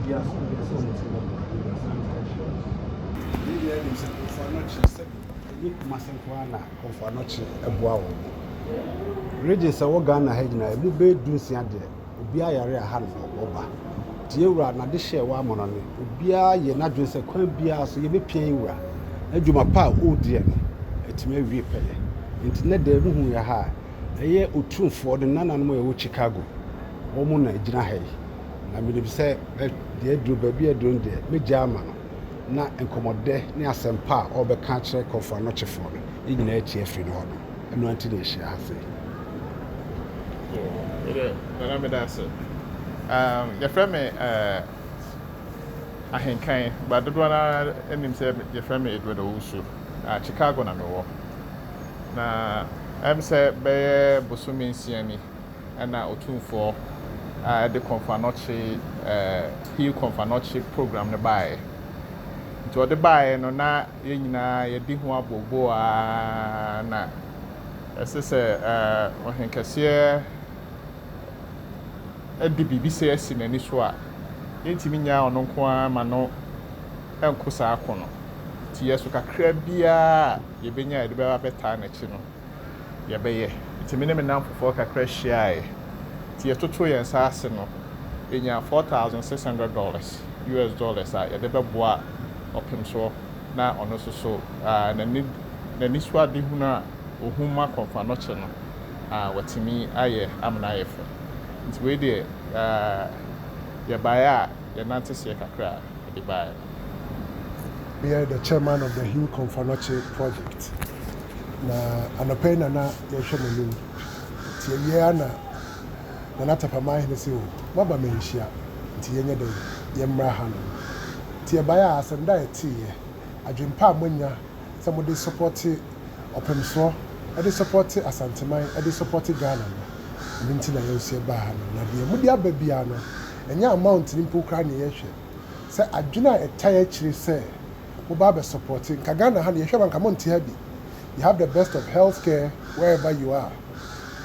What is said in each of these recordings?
biara so deɛ sɛ wɔn ti bɛboa yɛwura Asante ahene. Yɛn nyinaa nim sɛ Komfo Anokye sɛbi ɛnyɛ Kumase nko ara na Komfo Anokye boa wɔn. Regions a ɛwɔ Ghana ha nyinaa ɛmu bɛyɛ 16 deɛ obiara yare a ha na ɔba. Nti yɛn wura n'adehyeɛ a ɛwɔ amono no obiara yɛ n'adwene sɛ kwan biara so yɛbɛpia yɛn wura na dwuma pa a ɔrediɛ no atumi awie pɛyɛ. Nti nnɛ da yi mohu yɛ ha a ɛyɛ Otumfoɔ ne nananom a ɛwɔ Chicago wɔn na ɛgyina ha yi. Na menim sɛ deɛ aduru baabi a aduru no deɛ mɛgya ama no na nkɔmmɔdɛ ne asɛmpa a ɔrebɛka akyerɛ Komfo Anokyefoɔ no yɛn nyinaa atie afiri ne hɔ no. Ɛno ara nti na yɛahyia ha sei. Wo deɛ Nana meda ase. Um, yɛfrɛ me Ahenkan, but dodoɔ no ara nim sɛ yɛfrɛ me Edward Owusu. Chicago na mewɔ. Na ɛm sɛ bɛyɛ bosome 6 ni ɛna Otumfoɔ a ɛde Komfo Anokye Heal Komfo Anokye program no baeɛ. Nti ɔde baeɛ no na yɛn nyinaa yɛdi ho abooboo ara na ɛsɛ sɛ ɔhenkɛseɛ de biribi sɛ asi n'ani so a, yɛntumi nyaa ɔno nko ara ma no nko saa ko no. Nti yɛ so kakra biara a yɛbɛnya a yɛde bɛba abɛtaa n'akyi no, yɛbɛyɛ. Nti me ne me nnamfofoɔ kakra hyiaeɛ. Nti yɛtotoo yɛn nsa ase no, yɛnyaa $4,600, US dollars, a yɛde bɛboa ɔpemsoɔ na ɔno nso so n'ani n'ani so adehunu a ɔhu ma Komfo Anokye no, watumi ayɛ amena ayɛ fɛ. Nti wei deɛ yɛbaeɛ a yɛnante seɛ kakra a yɛde baeɛ. Meyɛ the chairman of the Heal Komfo Anokye project. Na anɔpa yi nana yɛhwɛ m'anim. Nti awie a na Nana Tapamanhene sɛ o, maba manhyia nti yɛnyɛ dɛn yɛmmra ha no. Nti yɛbaeɛ a asɛm da a yɛteeɛ, adwempa a moanya sɛ mode support ɔpemsoɔ, de support Asanteman, de support Ghana no, ɛno nti na yɛn nso yɛbaa ha no. Na deɛ mode aba biara no, ɛnyɛ amount no mpo koraa na yɛhwɛ, sɛ adwene a ɛtae akyire sɛ moba abɛ support. Nka Ghana ha no yɛhwɛ ma nka monte ha bi. You have the best of healthcare wherever you are.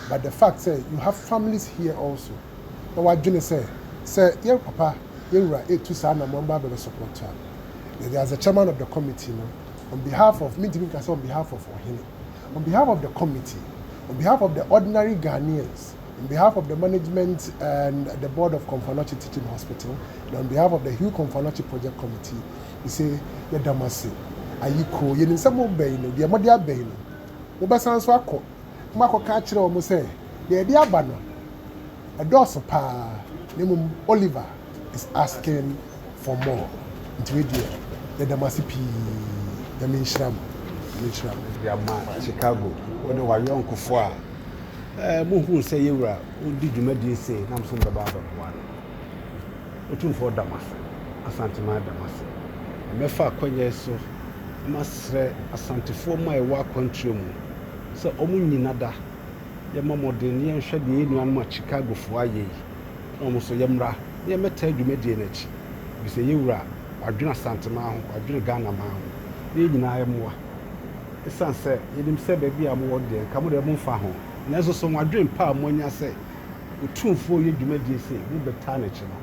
But the fact sɛ you have families here also, na wadwene sɛ yɛn papa, yɛn wura etu saa anammɔn ba abɛbɛ support a, yɛde as the chairman of the committee no, on behalf of, mintimi nka sɛ on behalf of ɔhene, on behalf of the committee, on behalf of the ordinary Ghanaians, on behalf of the management and the board of Komfo Anokye Teaching Hospital, and on behalf of the Heal Komfo Anokye Project Committee, we say yɛda mo ase. Ayiko, yɛnim sɛ mo bɛyi no, deɛ mode abɛyi no, mobɛsan so akɔ, mo akɔka akyerɛ wɔn sɛ deɛ yɛde aba no, ɛdɔɔso paa, na mmom Oliver is asking for more. Nti wei deɛ, yɛda mo ase pii. Nyame nhyira mo. Nyame nhyira mo. De ama Chicago, wo ne w'ayɔnkofoɔ a muhuu sɛ yɛwura wodi dwumadie sei nam so mbɛba abɛboa no. Otumfoɔ da mo ase, Asanteman da mo ase. Mɛfa akwannya yi so na masrɛ Asantefoɔ mu a ɛwɔ akwantuo mu sɛ ɔmo nyina da yɛmmɔ mmɔden na yɛnhwɛ deɛ yɛn nuanom a Chicagofoɔ ayɛ yi na ɔmo nso yɛmmra na yɛmmɛtaa dwumadie no akyi. Ɛfiri sɛ yɛwura wadwene Asanteman ho, wadwene Ghana man ho, na yɛn nyinaa yɛmmoa. Ɛsiane sɛ yɛnim sɛ baabi a mowɔ deɛ nka mo deɛ momfa ho, nanso so mo adwene pa a moanya sɛ Otumfoɔ yɛ dwumadie sei mobɛtaa n'akyi no,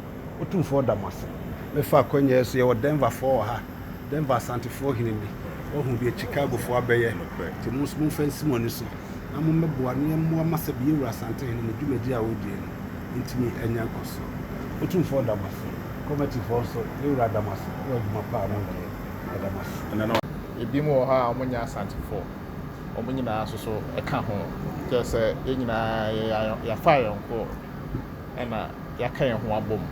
Otumfoɔ da mo ase. Mɛfa akwannya yi so, yɛwɔ Denverfoɔ wɔ ha, Denver Asantefoɔ hene ni, wahu deɛ Chicagofoɔ abɛyɛ, nti mo nso momfa nsi mo ani so na mommɛboa na yɛmmoa ma sɛ yɛwura Asantehene no dwumadie a ɔredie no ntumi anya nkɔsoɔ. Otumfoɔ da mo ase. Committeefoɔ nso, yɛwura da mo ase wɔ adwuma pa a moreyɛ, yɛda mo ase. Ebi mu wɔ hɔ a wɔnyɛ Asantefoɔ, wɔn nyinaa nso so ka ho. Kyerɛ sɛ yɛn nyinaa yɛafa ayɔnko ɛna yɛaka yɛn ho abom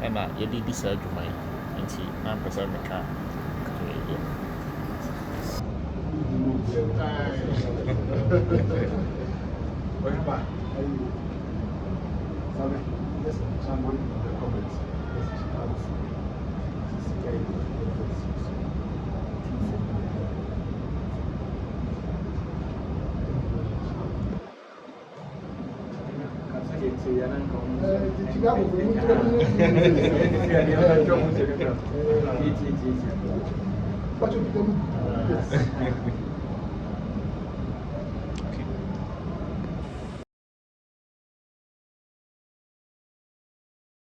ɛna yɛde di saa adwuma yi. Nti na mpɛ sɛ meka kakra yi deɛ. Ɔhempa, Sami, yes, chairman of the committee, yes, Chicago. Sika yi, yes, Chicago, Yes.